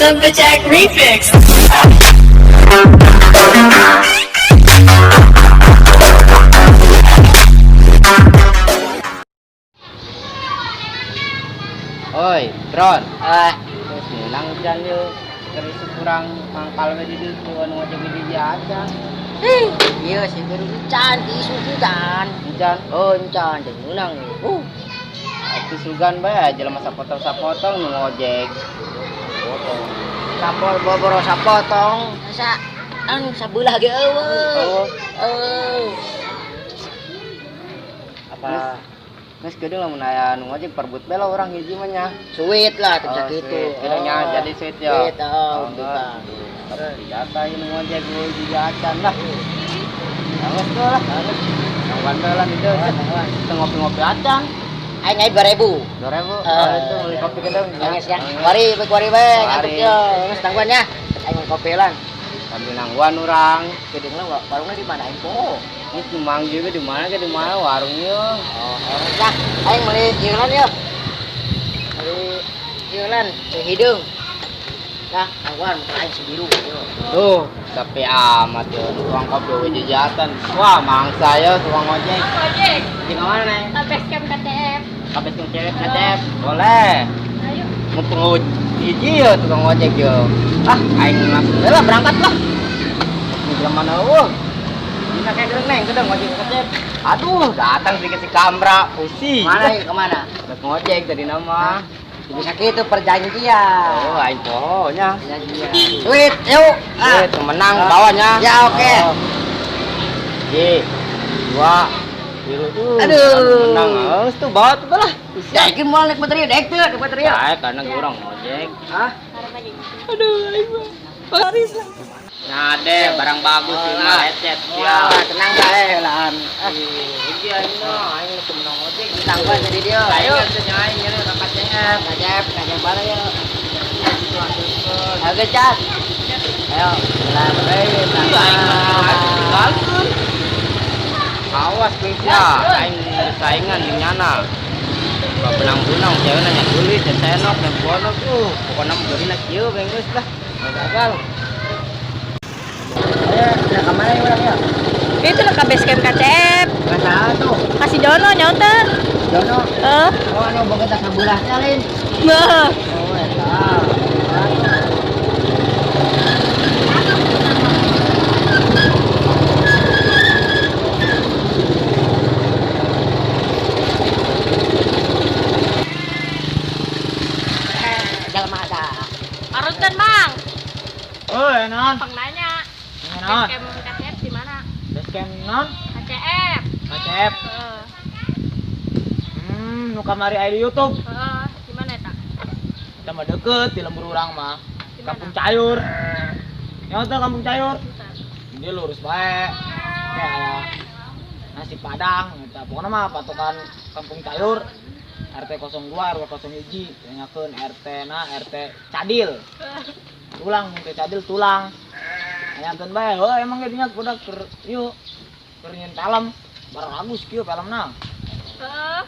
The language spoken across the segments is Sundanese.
Lumberjack Refix. Oi, Tron. Ah, Terus menang hujan yuk. Terus kurang mangkal we di ditu anu ngojek di dieu aja. Iya sih baru encan, isu encan. Hujan. Oh, encan, jadi menang. Atuh sugan bae jelema sapotong-sapotong nu ngojek. Potong. Sapol boboro sapotong, sa anu sabelah ge eueuh. Oh, Eh. Apa geus geudeung lamun aya nu ngojek perebut bela urang hiji mah nya. Sweet lah teu bisa Oh, kitu. sweet. Gedeungnya jadi sweet ya. Sweet, oh, gitu. Tapi jatah ieu nu ngojek gue juga acan lah. Geus tuh lah. Nangguan bae lah di dieu. Teu ngopi-ngopi acan. Aing aing 2000. 2000. Eh, Oh, itu beli kopi gedung. Geus ya. Mari, bae kuari bae ngantuk Kuari. yo. Geus tangguan ya. Aing mau kopi lan. Sambil nangguan urang. Geudeung lah warungnya di mana aing poho. Ini mang juga di mana ke di mana warungnya? Oh, nah, aing meuli ieu lan yo. Meuli ieu lan teh hideung. Nah, tangguan motor aing si biru yo. Tuh, sepi amat ya. Tukang kopi we jejatan. Wah, mangsa ya tukang ojek. Ojek, Di mana, Neng? ke basecamp KTF. Kabeh tukang cewek KTF. Boleh. Ayo. Mumpung hiji ya tukang ojek yo. Ah, aing langsung we lah berangkat lah. Di mana eueuh? Dina kayak gereng Neng, gedeng ojek KTF. Aduh, datang sedikit si kamra, pusing. Mana ieu kemana? Rek ngojek tadi nama. Bisa kitu perjanjian. Oh, aing pohonya. Perjanjian. Duit, yuk. Ah, menang bawahnya. Ya, oke. Oh. Ji, dua, biru tuh. Aduh. Menang. Oh, itu bawa tuh lah. Ya, iki moal naik motor ieu, dek teu, naik motor ieu. Ya, karena gue orang ngojek. Hah? Harap aja. Nah, deh, barang bagus sih mah lecet. Wah, Ya. tenang bae lah. Ah, Iya, aing mah aing nu menang ojek. tangguhan jadi dia. Ayo, Ayo. teu aing nya ka KCF. Ngajep, ngajep bareng yuk. Ayo gecat. Ayo, jalan. Iya, aing mah tinggalkeun. Awas kuing sia, aing saingan jeung nyana. Benang-benang cewek nanya tulis, senok, dan bonok tuh. Pokoknya mah geurina kieu we geus lah. Gagal. Ayo, nah kemana ya orang ya? Itu lah ke basecamp KCF. Nggak salah tuh. Kasih Dono nyonter. Jono. Eh, Oh, anu boga tak sabelah teh lain. bah. Oh, eta. Eh, jalan ada. Arutan, Bang. Oh, non. Pang nanya. Non. Basecamp KCF di mana? Basecamp non. KCF. KCF. Heeh. Nu kamari aya di YouTube. Heeh, di mana eta? Kita mah deket di lembur urang mah. Di mana? Kampung Cayur. Yang teh Kampung Cayur. Bentar. Ini lurus bae. Kayak nasi Padang eta. Pokoknya mah patokan Kampung Cayur. RT 02 RW 01 tanyakeun RT na RT Cadil. Tulang RT Cadil tulang. Tanyakeun bae, heuh emang ge dinya budak keur ieu keur nyieun film. Bagus kieu filmna. Heeh.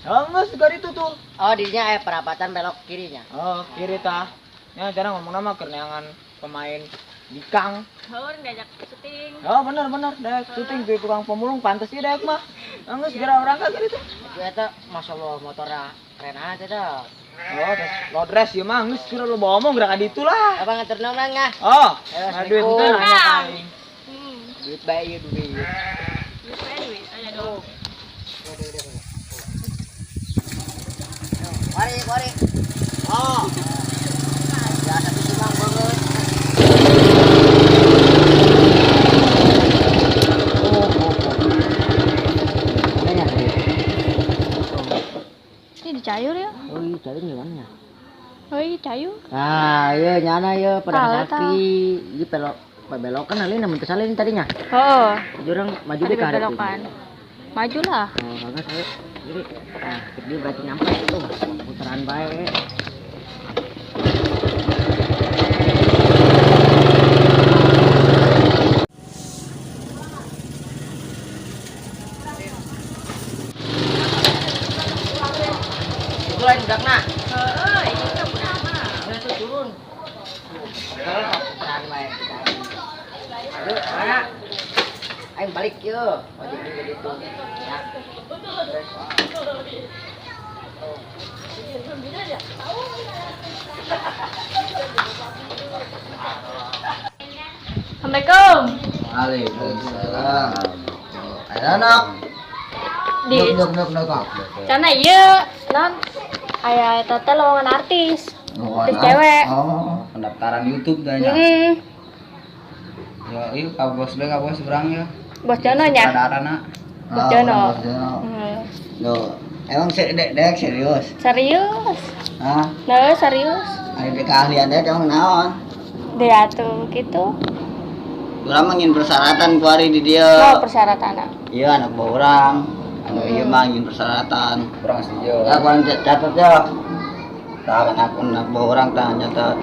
Oh, geus itu tuh. Oh, dirinya perapatan belok kirinya. Oh, kiri tah. Ya, cara ngomong nama keur neangan pemain bikang. Heuh, diajak syuting. Oh, bener bener, daek syuting di tukang pemulung pantes sih daek mah. Geus segera berangkat gitu. Itu eta masyaallah motornya keren aja dah. Oh, terus lodres ieu mah geus geura lo bawa omong geura ka ditu lah. Abang nganter nang ya? Oh, Ayo, nah duit Assalamualaikum. teh nanya ka aing. Hmm. Duit bae ieu duit. Duit bae, duit aja dong. Mari, mari. Oh. Biasa tuh Bang banget. Oh, oh, oh. Mana ya? Ini di Cayur ya? Oh, iya, cari gimana ya? Oh, iya Cayur. Nah, iya nyana ya pada Tahu, sakti. Iya belok belokan alin namun kesalin tadinya. Oh, Jurang maju ada deh ke hadap belokan. Maju lah. Oh, bagus ayo. Jadi, nah, dia berarti nyampe tuh. Putaran baik. Itu lain budakna. Heeh, ini kan budak mah. Udah tuh turun. Mana? Aing balik yeuh. Ojek juga ditu. Ya. Terus. Assalamualaikum. Waalaikumsalam. Ayo nok. Di Nok nok nok nok. Cana ieu non aya eta teh lowongan artis. Artis cewek. Oh, Pendaftaran YouTube dah nya. Heeh. Ya, ieu ka bos we ka bos urang ya. Bos Jono nya. Sutradarana. Bos Jono. Bos Jono. Hmm. Loh, emang dek serius? Serius. Hah? Nah, serius. Ada di keahlian dek emang naon? Dia tuh gitu. Urang mah ngin persyaratan kuari di dia. Oh, persyaratan. Iya anak buah urang. Anu ieu mah ngin persyaratan. Kurang setuju. Ya kurang catat ya. Tah anak anak buah urang tah nyatat.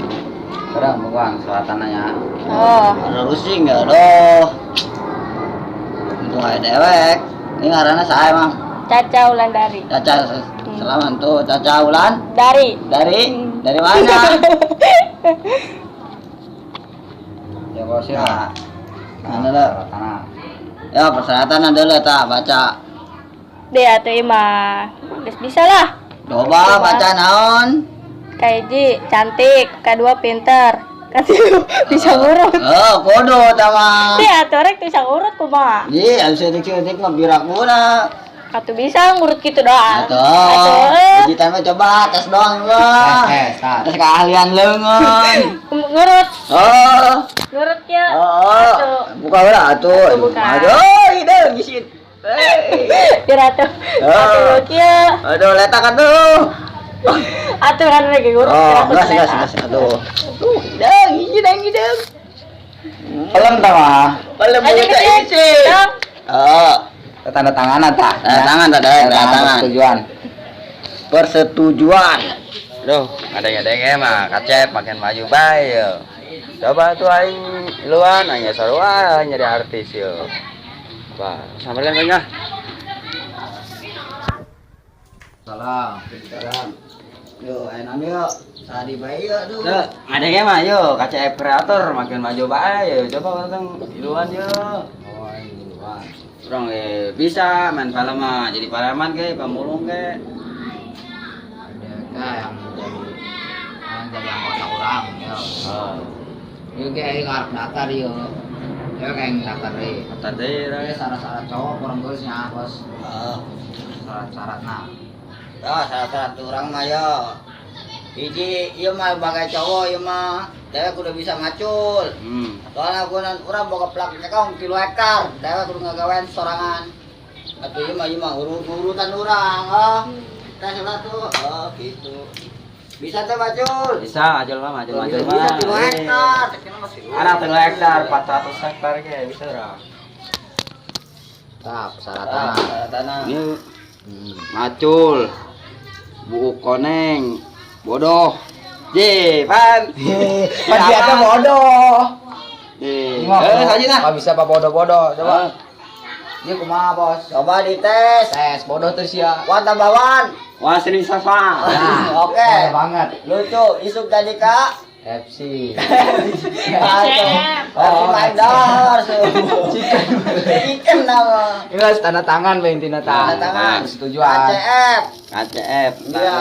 Kurang buang persyaratannya nya. Oh. Ada rusing ya aduh. Untung aya dewek. Ini ngaranna saha emang? Caca Wulandari. Caca selamat tuh Caca Wulan Dari. dari mana? Ya bos ya. Nah, mana lah? Persyaratan. Ya persyaratan ada lah tah baca. Dia tuh mah geus bisa lah. Coba baca naon? Kahiji cantik, kedua pinter, katilu bisa ngurut. Oh, kodo tama. Dia tuh rek bisa ngurut kumaha? Iya, setik-setik mah birak muna. Atuh bisa ngurut gitu doang. Atuh. Atuh. Uji mah coba tes doang mah. Tes, tes. Tes keahlian leungeun. Ngurut, Oh. ngurut ya. Oh, Atuh. buka heula atuh. Atuh, buka. Aduh, hideung isin. Hey. Biar atuh. Oh. Atuh kieu. Aduh, letak atuh. Atuh kan lagi ngurut. Oh, atuh gas gas letak. gas atuh. Tuh, hideung, hideung, hideung. Pelem tah mah. Pelem Ayo buka kecil. isin. Dong. Oh, Tanda tangan tah. Tanda tangan, tanda tangan. Persetujuan. Persetujuan. Duh, ada yang mah kacep makin maju bae yo. Coba tuh aing luan aing sarua aing jadi artis yo. Wah, samperin kayaknya. Salam. Salam. Yo, enak yuk. Tadi bae yuk tuh. Tuh, ada yang mah yo, KCF kreator makin maju bae yo. Coba datang iluan yo. Oh, aing duluan. Urang bisa main film mah jadi pareman ke, pemulung ke. Ada yang jadi anggota urang ya. Oh, Ieu ge aing arep daftar ieu. Ieu kayak daftar deui. daftar deui Ieu syarat-syarat cowok kurang geus nya, Bos. Heeh. Syarat-syaratna. Ya, syarat-syarat urang mah yo. Hiji, ieu mah bagai cowok ieu mah. Dewek kudu bisa macul. Soalnya gua urang boga plak nyekong 3 hektar. Dewek kudu ngagawean sorangan. Atuh ieu mah urut-urutan urang, oh. Tes lah tuh. Oh, gitu. Bisa teh macul. Bisa, ajul mah, maju maju Bisa mah. 3 hektar. Anak 3 hektar, 400 hektar ge bisa urang. Tah, persyaratan. Syaratna. Ini macul, buuk koneng, bodoh. Je, pan. Pan dia teh bodoh. Eh, saja nah. Apa bisa apa bodoh-bodoh? Coba. Ieu kumaha, Bos? Coba dites. Tes bodoh teh sia. Wan tambah wan. Wah, sini Safa. Nah, Oke. bodoh banget. Lucu, isuk jadi kak. FC. Oh, main dahar. Chicken. Chicken nama. Ini harus tanda tangan be intina tah. Tanda tangan. Persetujuan. KCF. KCF. Iya.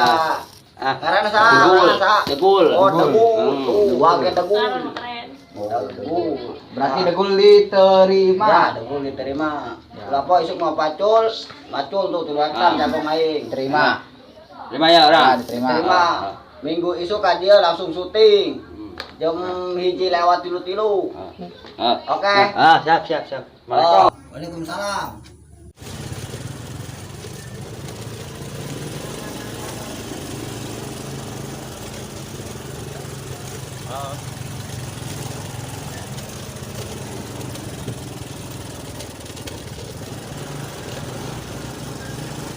Ah, Karena sa, degul, karena sa. degul. Oh, degul. Tuh, wage degul. Keren. Degul. Berarti degul diterima. Ya, degul diterima. Ya. Lapo isuk mau pacul, macul tuh tuh hektar Ah. jago aing. Terima. Terima ya orang. Ya, diterima. Terima. Minggu isuk ka dia langsung syuting. Jam 1:33. Ah. Oke. Ah, siap, siap, siap. Assalamualaikum. Oh. Waalaikumsalam.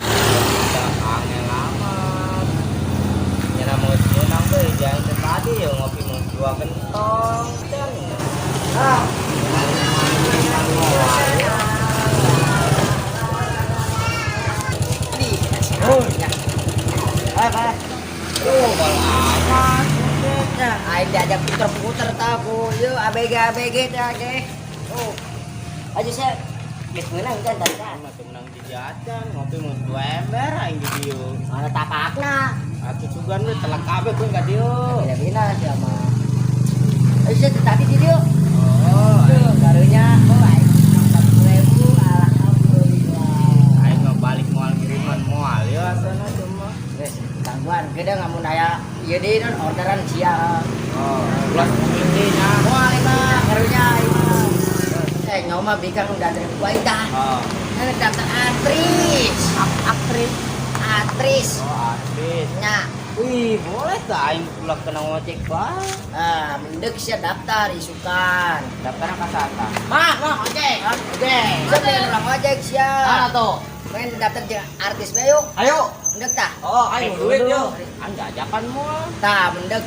Angel amat. Nyana mau menang tuh jangan tadi ya ngopi mau dua gentong dan ah. Nah, aing diajak puter-puter tahu. Yuk ABG ABG teh ge. Oh. Aja sia geus meunang kan tadi kan. Mah teu meunang jajan, ngopi mun 2 ember aing di dieu. Mana tapakna? Atuh sugan we telak kabeh gue ka dieu. Ya bina sia mah. Ayo sia tadi di dieu. Oh, Tuh, karunya oh aing 40.000 alhamdulillah. aing mah balik moal ngiriman moal ya asana cuma. Geus tangguhan gede ngamun aya ieu deui non orderan sia. Oh, ulah ini nya. Moal ieu mah karunya ieu mah. Nyawa mah bikang udah dari gua tah. Oh, Nah, daftar aktris. aktris. Aktris. Oh, artis. Nya. Wih, boleh tah aing ulah kena ngocek bae. Ah, mendek sia daftar isukan. Daftarna ka saha? Mah, mah ojek. Ojek. Sia pengen urang ojek sia. Mana tuh? Pengen daftar jeung artis bae yuk. Ayo. Mendek tah. Oh, ayo duit yo. An jajakan moal. Tah, mendek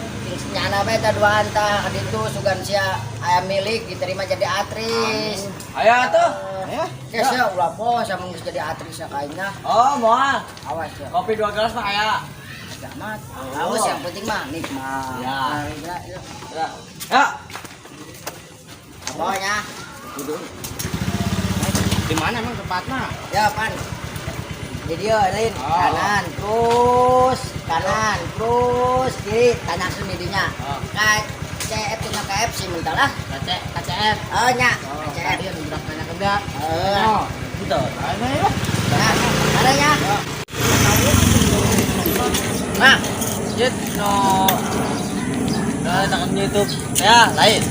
nyana bae tah duaan tah ka ditu sugan sia aya milik diterima jadi aktris. Ayo tuh. Ayo. Geus sia ulah poho sama geus jadi aktris nya kaina. Oh, moal. Awas ya. Kopi 2 gelas mah aya. Amat. Awas yang penting mah nikmat. Ya. Ya. Ya. Ya. Ya. Pokoknya Di mana emang tempatna? ya pan. Jadi dia lain Oh. kanan terus kiri tanyakeun di dinya. Oh. KCF tinggal KFC mentah lah. KCF. Oh nya, Oh, KCF. tadi anu gerak tanya kerja. Eh, Oh, gitu. Ayo ya. nah, ada nya. Nah, jet no. Nah, tangan YouTube. Ya, lain.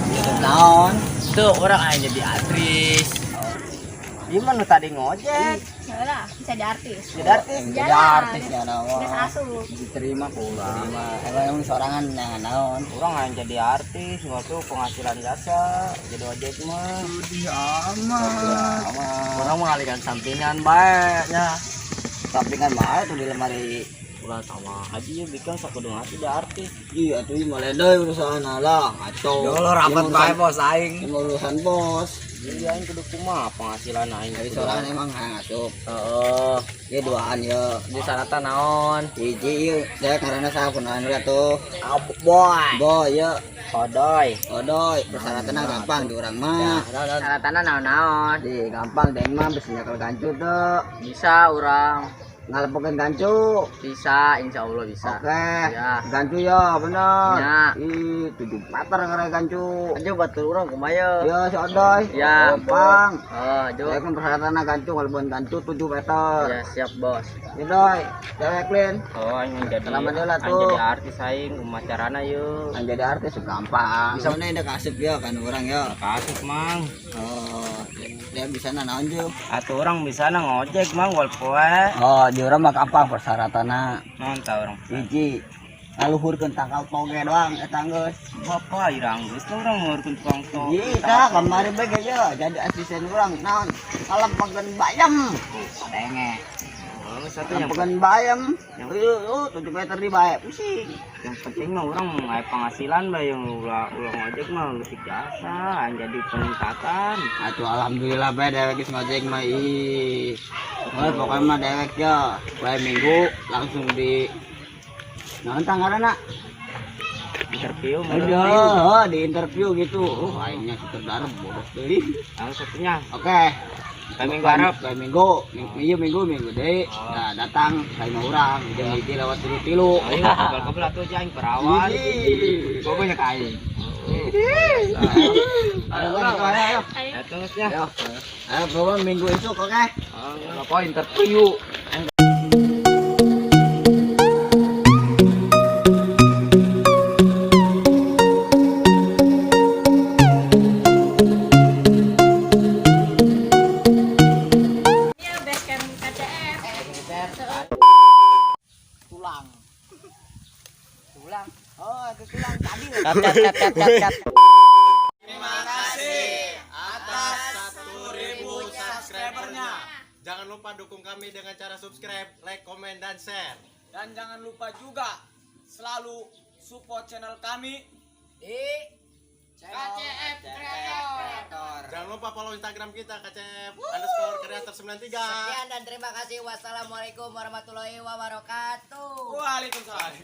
YouTube naon? Tuh orang aja jadi aktris. Gimana tadi ngojek? Yalah, bisa jadi artis. Jadi artis. Jadi artis ya naon. Geus asup. Diterima pula. Diterima. Emang yang sorangan nah naon. Urang aing jadi artis, waktu penghasilan jasa, jadi ojek mah. Sedih amat. Urang mengalihkan sampingan bae nya. Sampingan mah tuh di lemari. Ulah sama haji ya bikang sakudu hati jadi artis. Iya tuh mah deui urusan lah ngaco. Dulu rapat bae bos aing. Ini urusan bos. Jadi aing kudu kumaha penghasilan aing. Jadi sorangan emang hayang asup. Heeh. Ieu duaan ye. Di sarata naon? Hiji ieu daya karena saha kunaon heula tuh. Boy. Boy ye. Kodoy. Odoy, persyaratanna gampang di urang mah. Saratana naon-naon? Di gampang deng mah bisa nyekel gancu tuh. Bisa urang. Ngalepokeun gancu. Bisa, insya Allah bisa. Oke. Ya. Gancu ya bener. Ya. Ih, 7 meter ngare gancu. Aja batur urang kumaha ye? Ya si Odoy. Ya. Gampang. Oh, jo. Saya kan persyaratanna gancu ngalepokeun gancu 7 meter. Ya, siap, Bos. Ya Doy, cewek Lin. Oh, aing jadi Salaman heula aing tuh. jadi artis aing kumaha carana yeuh. Yang jadi artis gampang. Bisa mana udah kasep ya kan orang ya. Kasuk mang. Oh, dia bisa naon jeung. Atuh urang bisa na ngojek mang wal poe. Oh, di urang mah gampang persyaratanna. Naon tah urang? Hiji, ngaluhurkeun tangkal toge doang eta geus. Bapak irang geus tah urang ngurkeun tukang to. Iya, tah kamari bae ge jadi asisten urang naon? Ngalempakeun bayam. Denge. Oh, satu yang Ngalempakeun bayam. Ieu 7 meter di bae pusing. yang penting mah urang aya penghasilan bae yang ulah ulah ngojek mah leutik jasa aing jadi peningkatan. Atuh alhamdulillah bae dewek geus ngojek mah ih. Oh, pokoknya mah dewek ya, bae minggu langsung di naon tah ngaranna? Interview mah. Aduh, di interview gitu. Oh, aingnya sutradara bodoh deui. Langsung satunya. Oke. Bae minggu harap. Bae minggu, minggu minggu minggu deui. Nah, datang saya mah urang jeung hiji lewat tilu-tilu. Ayo kabel-kabel atuh aing perawan. Ih, gua banyak aing. Ayo, ayo, ayo. Ayo. Atuh geus nya. Ayo. Ayo, bawa minggu esuk, oke? Bapak interview. Iya, base camp KCF. Tulang. Tulang. Oh, itu tulang tadi. Kat kat kat kat kat. kat. Terima kasih atas 1.000 subscribernya. Jangan lupa dukung kami dengan cara subscribe, like, komen, dan share. Dan jangan lupa juga selalu support channel kami Di KCF Creator. Jangan lupa follow Instagram kita KCF_creator93. Sekian dan terima kasih. Wassalamualaikum warahmatullahi wabarakatuh. Waalaikumsalam.